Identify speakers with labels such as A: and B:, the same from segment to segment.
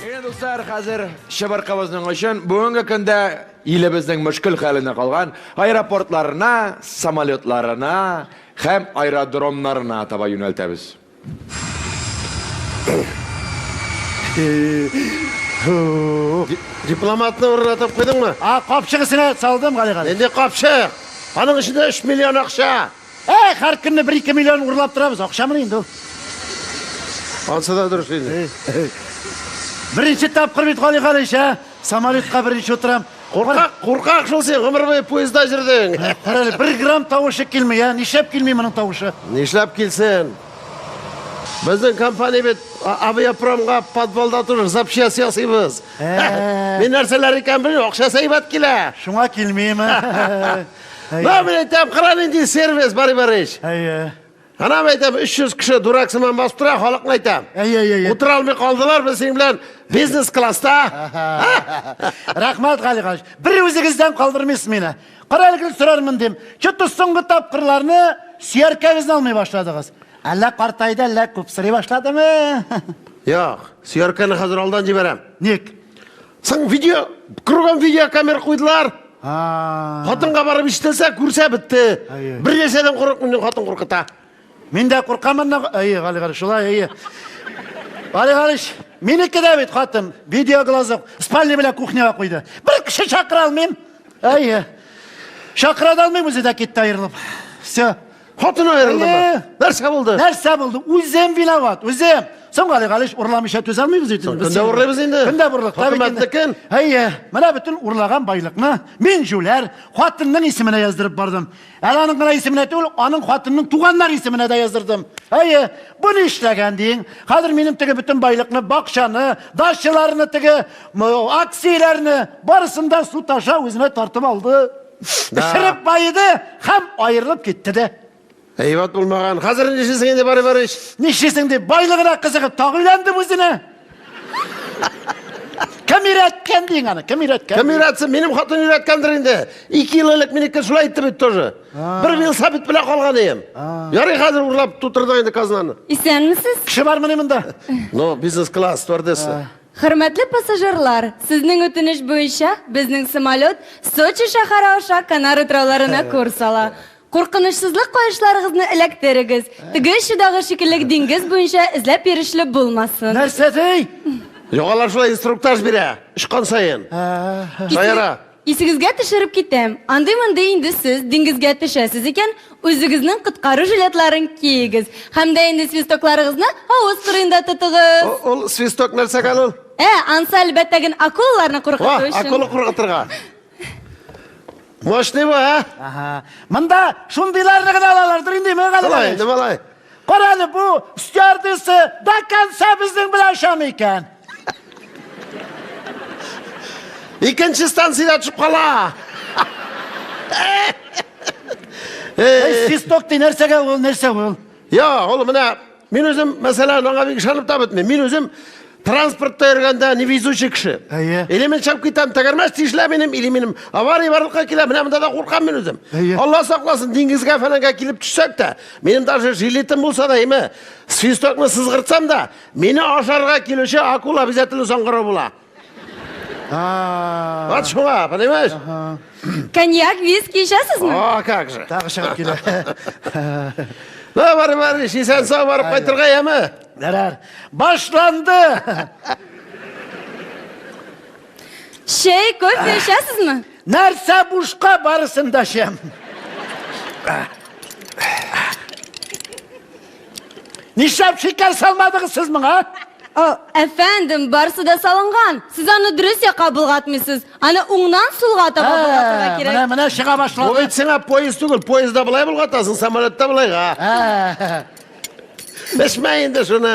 A: Инде, дуслар, хәзер чыбыркыбызның очын бүгенге көндә илебезнең мөшкел хәленә калган аэропортларына, самолетларына һәм аэродромнарына таба юнәлтәбез.
B: Дипломатны урнатып куйдыңмы?
C: А, капчык эченә салдым, Гали Гали.
B: Нинди капчык? Аның эчендә 3 миллион акча.
C: Ә, һәр көнне 1-2 миллион урлап торабыз, акчамыни инде ул?
B: Ансы да дөрес инде.
C: Беренче тапкыр бит Гали Галич, ә? Самолетка беренче утырам.
B: Куркак, куркак шул син, гомер буе поездда йөрдең.
C: Кара әле, бер грамм тавышы килми, ә? Нишләп килми моның тавышы?
B: Нишләп килсен? Безнең компания бит авиапромга подвалда тоже запчасть ясыйбыз. Мин нәрсәләр икән белмим, акчасы әйбәт килә.
C: Шуңа килмиме?
B: Менә мин әйтәм, кара нинди сервис, Бари Барич.
C: Әйе.
B: Ана мин әйтәм, 300 кеше дурак сыман басып тора, халыкны әйтәм.
C: Әйе, әйе, әйе.
B: Утыра алмый калдылар, без синең белән бизнес-класста.
C: Рәхмәт, Гали Галич. Бер үзегездән калдырмыйсыз мине. Кара әле гел сорармын дим. Чё-то соңгы тапкырларны сөяркәгезне алмый башладыгыз. Әллә картайды, әллә күп сорый башладымы?
B: Юк, сөяркәне хәзер алдан җибәрәм.
C: Ник?
B: Соң видео, кругом видеокамера куйдылар. Хатынга барып ишетелсә, күрсә бетте. Бер нәрсәдән курыкмыйм, хатын куркыта.
C: Мин дә куркам аннан. Әйе, Гали Галич, шулай, әйе. Гали Галич, минеке дә бит хатын видеоглазок спальня белән кухняга куйды. Бер кеше чакыра алмыйм. Әйе. Чакыра да алмыйм, үзе дә китте аерылып. Все.
B: Хатын аерылдымы? Нәрсә булды?
C: Нәрсә булды? Үзем виноват, үзем. Соң Гали Галич урламыйча түзә алмыйбыз бит инде.
B: Көндә урлыйбыз инде.
C: Көндә урлык.
B: Хөкүмәтнекен.
C: Әйе, менә бөтен урлаган байлыкны мин җүләр хатынның исеменә яздырып бардым. Әле аның гына исеменә түгел, аның хатынның туганнар исеменә дә яздырдым. Әйе, бу ни эшләгән диң? Хәзер минем теге бөтен байлыкны, бакчаны, дачаларны теге, акцияләрне барысын да суд аша үзенә тартып алды. Эшереп баеды һәм аерылып китте дә.
B: Әйбәт булмаган. Хәзер нишлисең инде, Бари Барич?
C: Нишлисең дип, байлыгына кызыгып тагы өйләндем үзенә. Кем өйрәткән диң аны? Кем өйрәткән?
B: Кем өйрәтсен? Минем хатын өйрәткәндер инде. Ике ел элек минеке шулай итте бит тоже. Бер велосипед белән калган идем. Ярый хәзер урлап тутырдык инде казнаны.
D: Исәнмесез?
C: Кеше бармыни монда?
B: Ну, бизнес-класс, стюардесса.
D: Хөрмәтле пассажирлар, сезнең үтенеч буенча безнең самолет Сочи шәһәре аша Канар утрауларына курс ала. Куркынычсызлык каешларыгызны эләктерегез. Теге очудагы шикелле диңгез буенча эзләп йөрешле булмасын.
C: Нәрсә ди?
B: Юк, алар шулай инструктаж бирә, очкан саен. Шаяра.
D: Исегезгә төшереп китәм, андый-мондый инде сез диңгезгә төшәсез икән, үзегезнең коткару жилетларын киегез. Һәм дә инде свистокларыгызны авыз кырыенда тотыгыз.
B: Ул свисток нәрсәгә ул?
D: Ә, ансы әлбәттә ген акулаларны куркыту өчен.
B: Акула куркытырга. Мощный бу, ә?
C: Ага. Монда шундыйларны гына алалардыр инде, Мөгалим.
B: Малай, инде малай.
C: Кара әле, бу стюардесса до конца безнең белән очамы икән?
B: Икенче станциядә төшеп кала.
C: Эй, свисток ди, нәрсәгә ул, нәрсә ул?
B: Я, ул менә мин үзем, мәсәлән, аңа бик ышанып та бетмим. Мин үзем транспортта йөргәндә невезучий кеше.
C: Әйе.
B: Или мин чыгып китәм, тәгәрмәч тишелә минем, или минем авария барлыкка килә. Менә монда да куркам мин үзем.
C: Әйе.
B: Алла сакласын, диңгезгә фәләнгә килеп төшсәк тә, минем даже жилетым булса да, әйме, свистокны сызгыртсам да, мине ашарга килүче акула обязательно саңгырау була. Вот шуңа, понимаешь?
D: Коньяк, виски эчәсезме?
B: О, как же.
C: Тагы чыгып килә.
B: Ну, бар, бар, исән сау барып кайтырга яме.
C: Ярар. Башланды.
D: Чәй, кофе эчәсезме?
C: Нәрсә бушка барысын да эчәм. Нишләп шикәр салмадыгыз сез моңа?
D: О, әфәндем, барысы да салынган. Сез аны дөрес якка болгатмыйсыз. Аны уңнан сулга таба болгатырга кирәк.
C: Менә, менә чыга башлады.
B: Бу бит сиңа поезд түгел, поездда болай болгатасың, самолетта болайга. Эчмә инде шуны.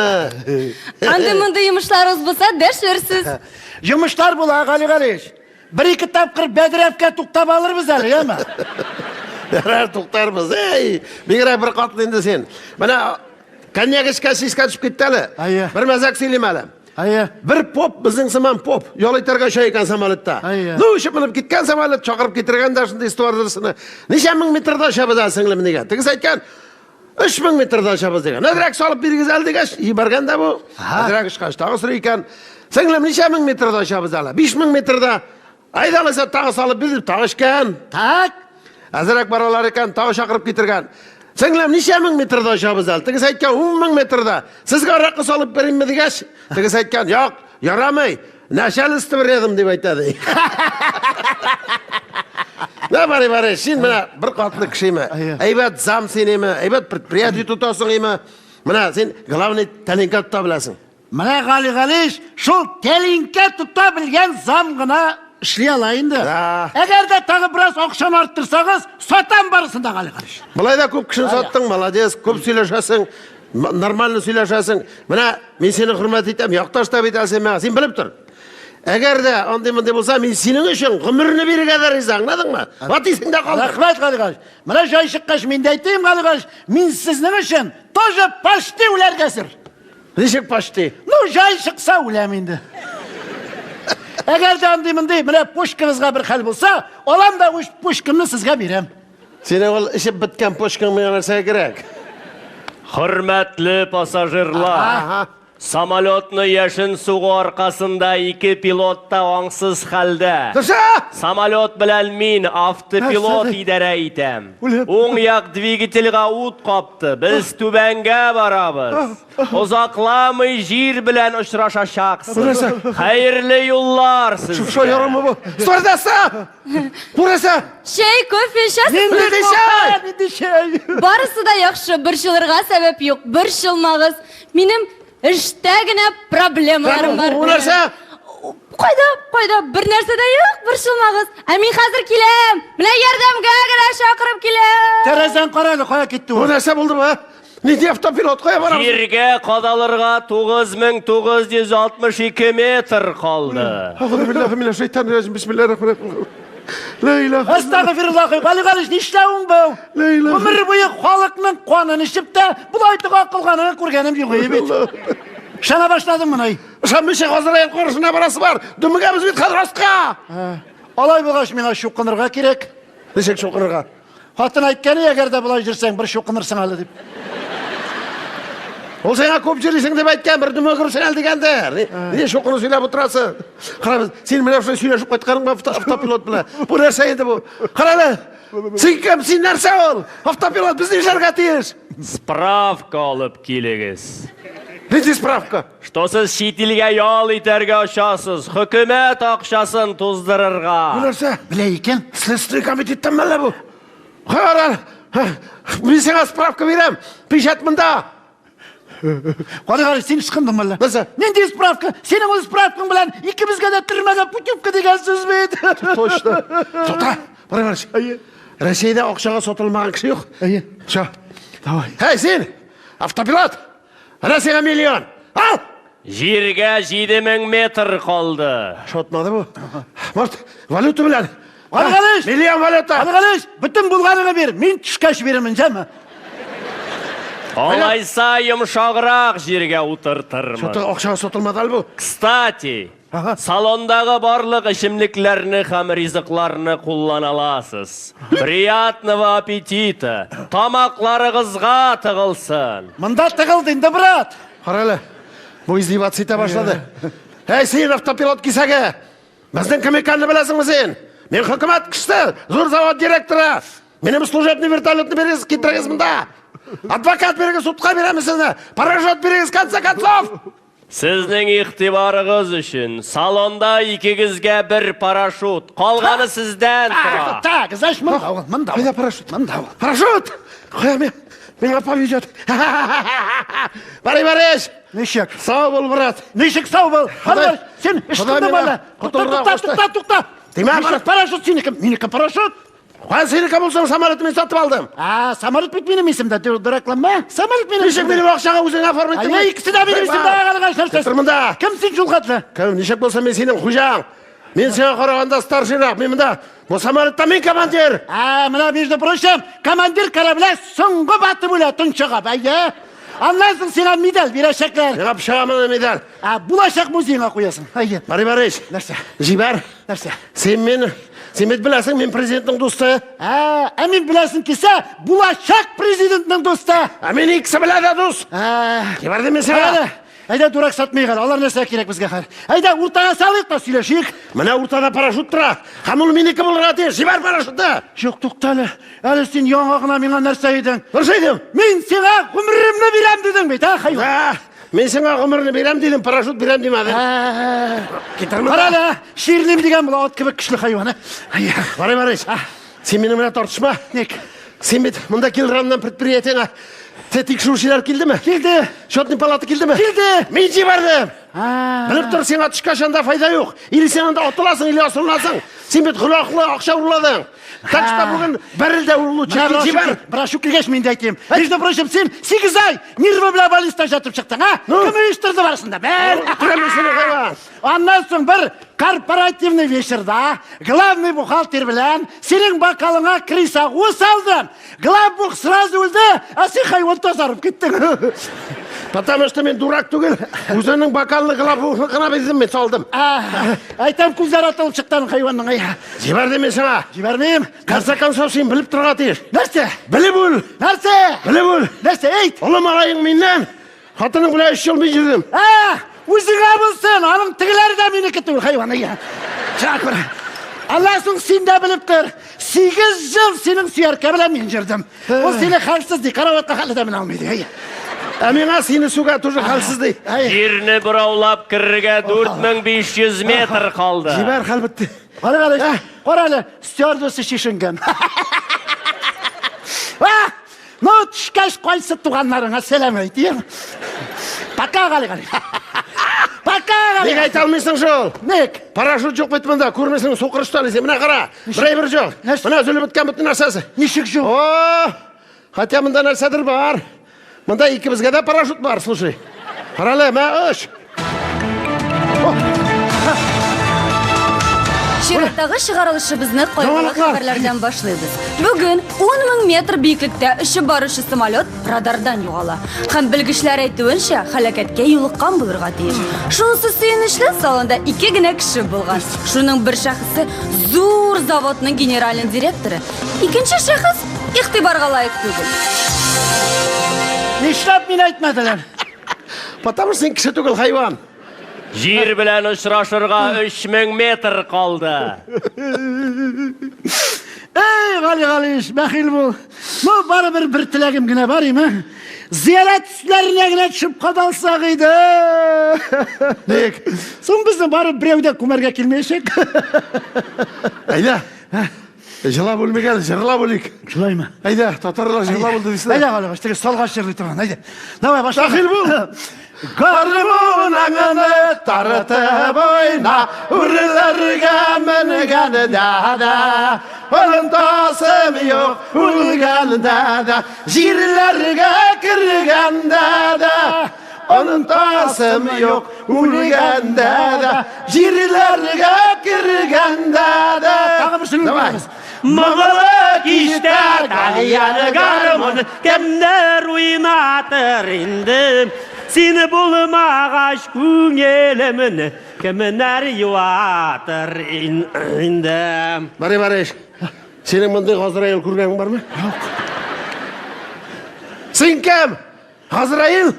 D: Андый-мондый йомышларыгыз булса, дәшерсез.
C: Йомышлар була, Гали Галиевич. Бер-ике тапкыр бәдрәфкә туктап алырбыз әле, яме?
B: Ярар, туктарбыз. Эй, бигрәк бер катлы инде син. Менә коньяк эчкәч искә төшеп китте әле.
C: Әйе.
B: Бер мәзәк сөйлим әле.
C: Әйе.
B: Бер поп, безнең сыман поп, ял итәргә оча икән самолетта.
C: Әйе.
B: Ну, очып менеп киткән самолет, чакырып китергән дә шундый стюардессаны. Ничә мең метрда очабыз әле, сеңлем, дигән. Тегесе әйткән, 3000 метрда очабыз дигән. Әзрәк салып бирегез әле дигәч, җибәргән дә бу. Әзрәк очкач, тагы сорый икән. Сеңлем, ничә мең метрда очабыз әле? 5000 метрда. Әйдә алайса тагы салып бир дип тагы эчкән.
C: Так.
B: Әзрәк баралар икән, тагы чакырып китергән. Сеңлем, ничә мең метрда очабыз әле? Тегесе әйткән, 10 мең метрда. Сезгә аракы салып беримме дигәч, тегесе әйткән, юк, ярамый. Начальство рядом дип әйтә ди. Нә бари бари, син менә бер катлы кешеме? Әйбәт зам синеме? Әйбәт предприятие тотасың име? Менә син главный тәлинкә тота беләсең.
C: Менә Гали Галиш шул тәлинкә тота белгән зам гына эшли ала инде.
B: Да.
C: Әгәр дә тагы бераз акчаны арттырсагыз, сатам барысын да, Гали Галиш.
B: Болай да күп кешене саттың, молодец, күп сөйләшәсең, нормально сөйләшәсең. Менә мин сине хөрмәт итәм, якташ та бит әле син миңа, син белеп тор. Әгәр дә андый-мондый булса, мин синең өчен гомерне бирергә дә риза, аңладыңмы? Ват исеңдә калдыр.
C: Рәхмәт, Гали Галиш. Менә җай чыккач, мин дә әйтәем, Гали Галиш, мин сезнең өчен тоже почти үләргә әзер.
B: Ничек почти?
C: Ну, җай чыкса үләм инде. Әгәр дә андый-мондый, менә почкагызга бер хәл булса, алам да үз почкамны сезгә бирәм.
B: Синең ул эчеп беткән почкаң миңа нәрсәгә кирәк?
E: Хөрмәтле пассажирлар, самолетны яшен сугу аркасында ике пилот та аңсыз хәлдә.
B: Нәрсә?
E: Самолет белән мин, автопилот идарә итәм. Уң як двигательгә ут капты. Без түбәнгә барабыз. Озакламый җир белән очрашачаксыз. Хәерле юллар сезгә.
B: Шушы ярамы бу? Стюардесса! Бу нәрсә?
D: Чәй, кофе эчәсезме?
B: Нинди чәй?
C: Нинди чәй?
D: Барысы да яхшы, борчылырга сәбәп юк. Борчылмагыз. Минем эштә генә проблемаларым бар.
B: Бу нәрсә?
D: Кайда, кайда? Бер нәрсә дә юк, борчылмагыз. Ә мин хәзер киләм. Менә ярдәмгә генә чакырып киләм.
C: Тәрәзән кара әле, кая китте
B: Бу
C: ул?
B: нәрсә булды бу? Нинди автопилот? Кая барабыз?
E: Җиргә кадалырга 9962 метр калды.
B: Әгъузу биллаһи минәш шайтанир раҗим. Бисмиллаһир рахманир рахим. Ла илаһа.
C: Әстәгъфируллаһ, Гали Галиш, нишләвең бу?
B: Ла илаһа.
C: Гомер буе халыкның канын эчеп тә, болай дога кылганын күргәнем юк иде бит. Ышана башладың мени?
B: Ышанмыйча Газраил каршына барасы бар. Дөмегәбез бит хәзер аска.
C: Алай булгач миңа чукынырга кирәк.
B: Ничек чукынырга?
C: Хатын әйткән, әгәр дә болай йөрсәң, бер чукынырсың әле дип.
B: Ул сиңа күп йөрисең дип әйткән, бер дөмегерсең әле дигәндер. Ни чукыну сөйләп утырасың? Кара, син менә шулай сөйләшеп кайтканың ба автопилот белән. Бу нәрсә инде бу? Кара әле. Син кем? Син нәрсә ул? Автопилот без нишләргә тиеш?
E: Справка алып килегез.
B: Нинди справка?
E: Что сез чит илгә ял итәргә очасыз, хөкүмәт акчасын туздырырга.
B: Бу нәрсә?
C: Белә икән.
B: Следственный комитеттан мәллә бу? Кара, мин сиңа справка бирәм. Печать монда.
C: Кара, кара, син ычкындың мәллә?
B: Нәрсә?
C: Нинди справка? Синең ул справкаң белән икебезгә дә төрмәгә путевка дигән сүз бит.
B: Точно. Тукта, Барый Барыч. Россиядә акчага сатылмаган кеше юк.
C: Әйе.
B: Всё.
C: Давай.
B: Һәй, син! Автопилот! Менә сиңа миллион! Ал!
E: Җиргә 7000 метр калды.
B: Шотмады бу. Может, валюта белән?
C: Гали Галиш!
B: Миллион валюта!
C: Гали Галиш, бөтен булганыңны бир. Мин төшкәч бирермен, җәме?
E: Алайса йомшаграк җиргә утыртырмын.
B: Что-то акчага сатылмады әле бу.
E: Кстати, салондагы барлык эчемлекләрне һәм ризыкларны куллана аласыз. Приятного аппетита! Тамакларыгызга тыгылсын!
C: Монда тыгылды инде, брат.
B: Кара әле, бу издеваться итә башлады. Әй, син автопилот кисәге! Безнең кем икәнне беләсеңме син? Мин хөкүмәт кешесе, зур завод директоры. Минем служебный вертолетны бирегез, китерегез монда. Адвокат бирегез, судка бирәм сезне. Парашют бирегез, в конце концов!
E: Сезнең игътибарыгыз өчен салонда икегезгә бер парашют, калганы сездән тора.
C: Так, знаешь, монда ул, монда ул.
B: Кайда парашют?
C: Монда ул.
B: Парашют! Кая мин? Миңа повезет. Барый Барыч!
C: Ничек?
B: Сау бул, брат.
C: Ничек сау бул?
B: Ходай-
C: Хәзер син
B: Ходай
C: ычкындың
B: миңа
C: әле. Тукта,
B: котылырга
C: тукта,
B: кушты.
C: тукта, тукта.
B: Тимә,
C: Ничек парашют синеке? Минеке парашют.
B: Кая синеке булсын, самолетны мин сатып алдым.
C: А, самолет бит минем исемдә, дуракланма. Самолет минем
B: Ничек минем акчага үзең оформить иттең?
C: Әйе, икесе дә минем исемдә, галыгай нәрсә.
B: Тор монда.
C: Кем син шул хәтле?
B: Кем, ничек булса мин синең хуҗаң. Мин сиңа караганда старшийрак, мин монда. Бу самолетта мин командир.
C: А, менә, между прочим, командир корабля соңгы батып үлә, тончыгып, әйе. Аннан соң сиңа медаль бирәчәкләр.
B: Миңа пычагы моны медаль.
C: А, булачак музейга куясың. Әйе.
B: Барый Барыч.
C: Нәрсә?
B: Җибәр.
C: Нәрсә?
B: Син мин, син бит беләсең, мин президентның дусты.
C: Ә, ә мин беләсең килсә, булачак президентның дусты.
B: Ә мин икесе белән дә дус.
C: Ә,
B: Җибәрдем мин сиңа.
C: Әле. Әйдә, дурак сатмыйк әле, алар нәрсә кирәк безгә хәзер? Әйдә, уртага салыйк та сөйләшик.
B: Менә уртада парашют тора. Һәм ул минеке булырга тиеш. Җибәр парашютны.
C: Юк, тукта әле. Әле син яңа гына миңа нәрсә идең?
B: Нәрсә идем?
C: Мин сиңа гомеремне бирәм дидең бит, а, хайван?
B: Да, мин сиңа гомерне бирәм дидем, парашют бирәм димәдем. Китер
C: Кара әле, чирлим дигән була, ат кебек көчле хайван.
B: Барый, барый. Син минем белән тартышма.
C: Ник?
B: Син бит монда килгәннән предприятиеңә тикшерүчеләр килдеме?
C: Килде.
B: Счетный палата килдеме?
C: Килде.
B: Мин җибәрдем. Белеп тор, сиңа төшкәч анда файда юк. Или син анда атыласың, или асылынасың. Син бит гөнаһлы акча урладың. Так что бүген бәрел дә лучше җибәр.
C: Брашу килгәч мин дә әйтим. Между прочим, син 8 ай нервы белән больницада ятып чыктың, а? Кем оештырды барысын да? Бәр. Аннан соң бер корпоративный вечерда главный бухгалтер белән синең бокалыңа криса у салдым. Главбух сразу үлде, ә син хайван тазарып киттең.
B: Потому что мин дурак түгел. Үзенең бокалны главбухныкына бирдем мин салдым.
C: Әйтәм, күзләр атылып чыкты хайванның.
B: Җибәрдем мин сиңа.
C: Җибәрмим.
B: Конце концов син белеп торырга тиеш.
C: Нәрсә?
B: Белеп үл.
C: Нәрсә?
B: Белеп үл.
C: Нәрсә әйт?
B: Олы малаең миннән. Хатының белән өч ел мин йөрдем.
C: Ә, үзеңә булсын, аның тегеләре дә минеке түгел, хайван. Чакыр. Алла соң син дә белеп тор. 8 ел синең сөяркә белән мин йөрдем. Ул сине хәлсез ди, караватка хәле дә менә алмый ди.
B: Ә миңа сине сүгә тоже хәлсез ди.
E: Җирне бораулап керергә 4500 метр калды.
B: Җибәр, хәл бетте.
C: Кара әле, кара әле, стюардесса чишенгән. Ну, төшкәч, кайсы туганнарыңа сәлам әйтим. Пока, Гали Гали. Пока, Гали.
B: Ник әйтә алмыйсың шул?
C: Ник?
B: Парашют юк бит монда, күрмисең, сукыр что ли син? Менә кара, бер әйбер юк. Менә өзелеп беткән бөтен нәрсәсе.
C: Ничек юк?
B: О, хотя монда нәрсәдер бар. Монда икебезгә дә парашют бар, слушай. Кара әле, мә, оч.
D: Чираттагы чыгарылышыбызны кайгылы хәбәрләрдән башлыйбыз. Бүген 10 мең метр биеклектә очып баручы самолет радардан югала. Һәм белгечләр әйтүенчә, һәлакәткә юлыккан булырга тиеш. Шунысы сөенечле, салонда ике генә кеше булган. Шуның бер шәхесе зур заводның генеральный директоры. Икенче шәхес игътибарга лаек түгел.
C: Нишләп мин әйтмәделәр?
B: Потому что син кеше түгел, хайван.
E: Җир белән очрашырга 3000 метр калды.
C: Эй, Гали Галиевич, бәхил бул. Ну, барыбер бер теләгем генә бар име? Зиярат өсләренә генә төшеп кадалсак иде.
B: Ник?
C: Соң безне барып берәү дә күмәргә килмәячәк.
B: Әйдә. Җылап үлмик әле, җырлап үлик.
C: Шулаймы?
B: Әйдә, татарлар җырлап үлде дисезләр.
C: Әйдә, Галимович, теге салгач җырлый торган, әйдә. Давай, башла.
B: Бәхил бул. Гармуныңны тартып уйна, үрләргә менгәндә дә, онытасым юк, үлгәндә дә, җирләргә кергәндә дә, онытасым юк, үлгәндә дә, җирләргә кергәндә дә.
C: Тагы берсен
B: Давай.
C: үтерәбез.
F: Моңлы кичтә тальян гармун кемнәр уйнатыр инде? Син булмагач күңелемне кемнәр юатыр инде?
B: Барый, Барыш, синең мондый Газраил күргәнең бармы? Юк. Син кем? Газраил?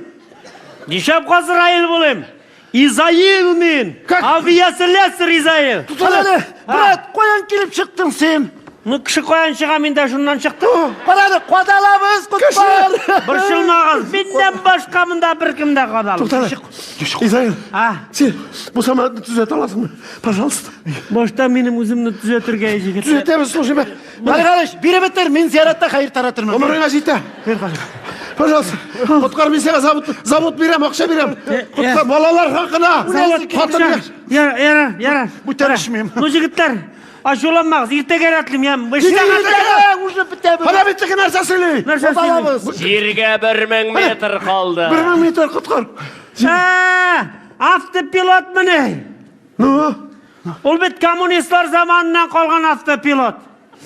F: Нишләп Газраил булыйм? Изаил мин!
B: Как?
F: Авиаслесарь Изаил!
C: Кара әле, брат, каян килеп чыктың син?
F: Ну, кеше каян чыга, мин дә шуннан чыктым.
C: Кара әле, кадалабыз, коткар!
F: Борчылмагыз, миннән башка монда беркем дә кадалмый.
B: Туктале. Изаил,
F: А?
B: син бу самолетны төзәтә аласыңмы? Пожалуйста.
F: Башта минем үземне төзәтергә җегетләр.
B: Төзәтәбез, слушай, бә.
C: Гали Галиевич, биреп бетер, мин зияратта хәер таратырмын.
B: Гомереңә җитә.
C: Бир, Гали.
B: Пожалуйста. Коткар, мин сиңа завод, завод бирәм, акча бирәм. Коткар, балалар хакына. Хатын
F: Яра, яра, яра.
C: Бүтән эчмим.
F: Ну, җегетләр, ачуланмагыз, иртәгә рәтлим, я.
C: Иртәгә уже бетә бу.
B: Ана бит теге нәрсә сөйли.
F: Нәрсә сөйли?
E: Җиргә 1000 метр калды.
B: 1000 метр коткар.
F: Ә, автопилот мени?
B: Ну?
F: Ул бит коммунистлар заманыннан калган автопилот.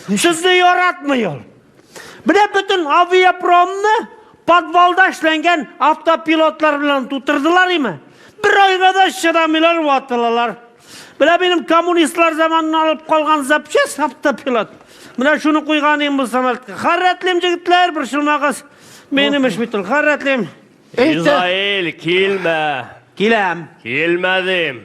F: Сезне яратмый ул. Менә бөтен авиапромны подвалда эшләнгән автопилотлар белән тутырдылар име? Бер айга да чыдамыйлар, ватылалар. Менә минем коммунистлар заманыннан алып калган запчасть автопилот. Менә шуны куйган идем бу самолетка. Хәррәтлим, җегетләр, борчылмагыз. Минем эш бит ул, хәррәтлим.
C: Әйтә.
E: Изаил, килмә.
F: Киләм.
E: Килмә дим.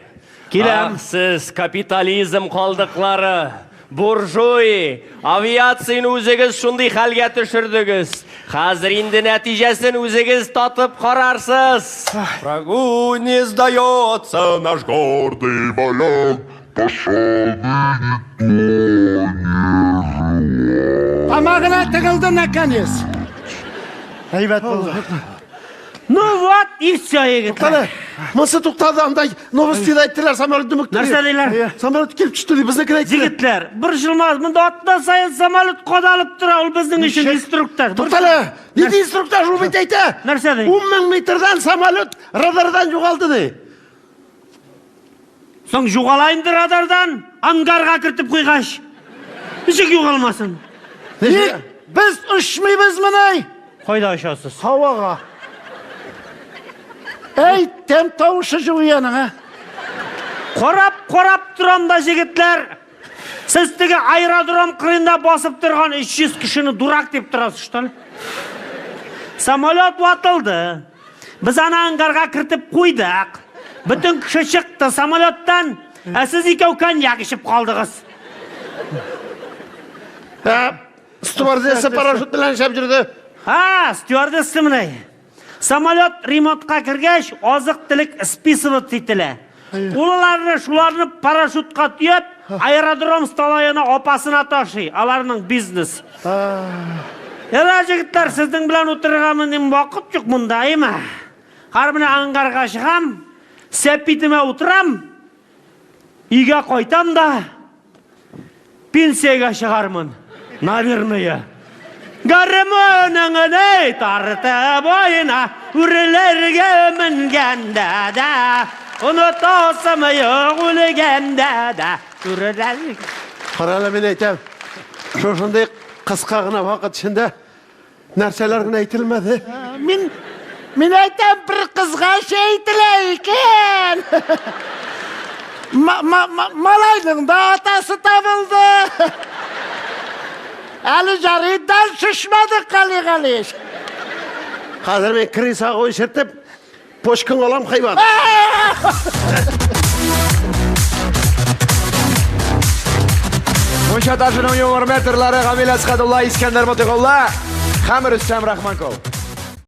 F: Киләм.
E: Ах, сез капитализм калдыклары, буржуи, авиацияне үзегез шундый хәлгә төшердегез. Хәзер инде нәтиҗәсен үзегез татып карарсыз.
A: Врагу не сдается наш гордый
G: Воляк, пошел бы никто не желал.
C: Тамагына тыгылды наконец. Әйбәт булды.
F: Ну вот и все, егетләр.
B: Туктале. Монысы туктады, анда новостида әйттеләр, самолет дөмекте.
F: Нәрсә диләр?
B: Самолет килеп төште ди, безнекен әйттеләр.
F: Егетләр, борчылмагыз, монда атна саен самолет кадалып тора, ул безнең өчен инструктор.
B: Туктале. Нинди инструктаж ул бит әйтә.
F: Нәрсә ди?
B: 10 мең метрдан самолет радардан югалды ди.
F: Соң югала инде радардан, ангарга кертеп куйгач. Ничек югалмасын?
C: Ник без очмыйбыз моны?
F: Кайда очасыз?
C: Һавага. Әй, тәм тавышы җуяның, а?
F: Карап, карап торам да, җегетләр. Сез теге аэродром кырыенда басып торган 300 кешене дурак дип торасыз, что ли? Самолет ватылды. Без аны ангарга кертеп куйдык. Бөтен кеше чыкты самолеттан, ә сез икәү коньяк эчеп калдыгыз.
B: Ә, стюардесса парашют белән шәп йөрде.
F: Ха, стюардесса менә. Самолет ремонтка кергәч, азык-төлек списывать ителә. Ул аларны, шуларны парашютка төяп, аэродром столаена апасына ташый. Аларның бизнес. Яра, җегетләр, сезнең белән утырырга минем вакыт юк монда, әйме? Хәзер менә ангарга чыгам, сәпитемә утырам, өйгә кайтам да, пенсиягә чыгармын. Наверное. Гармоныңны тартып уйна, үрләргә менгәндә дә, онытасым юк үлгәндә дә, үрләргә.
B: Кара әле, мин әйтәм, шушындый кыска гына вакыт эчендә нәрсәләр генә әйтелмәде.
C: Мин мин әйтәм, бер кызга әйтелә икән. Малайның да атасы табылды. Әле жарый дальше шешмәде Кали Галиш.
B: Хәзер мин крыса эчертеп, почкаң алам, хайван.
A: Мунча ташының юмор метрлары Гамил Әсхәдулла, Искәндәр Мотыйгулла һәм Рөстәм Рахманкол.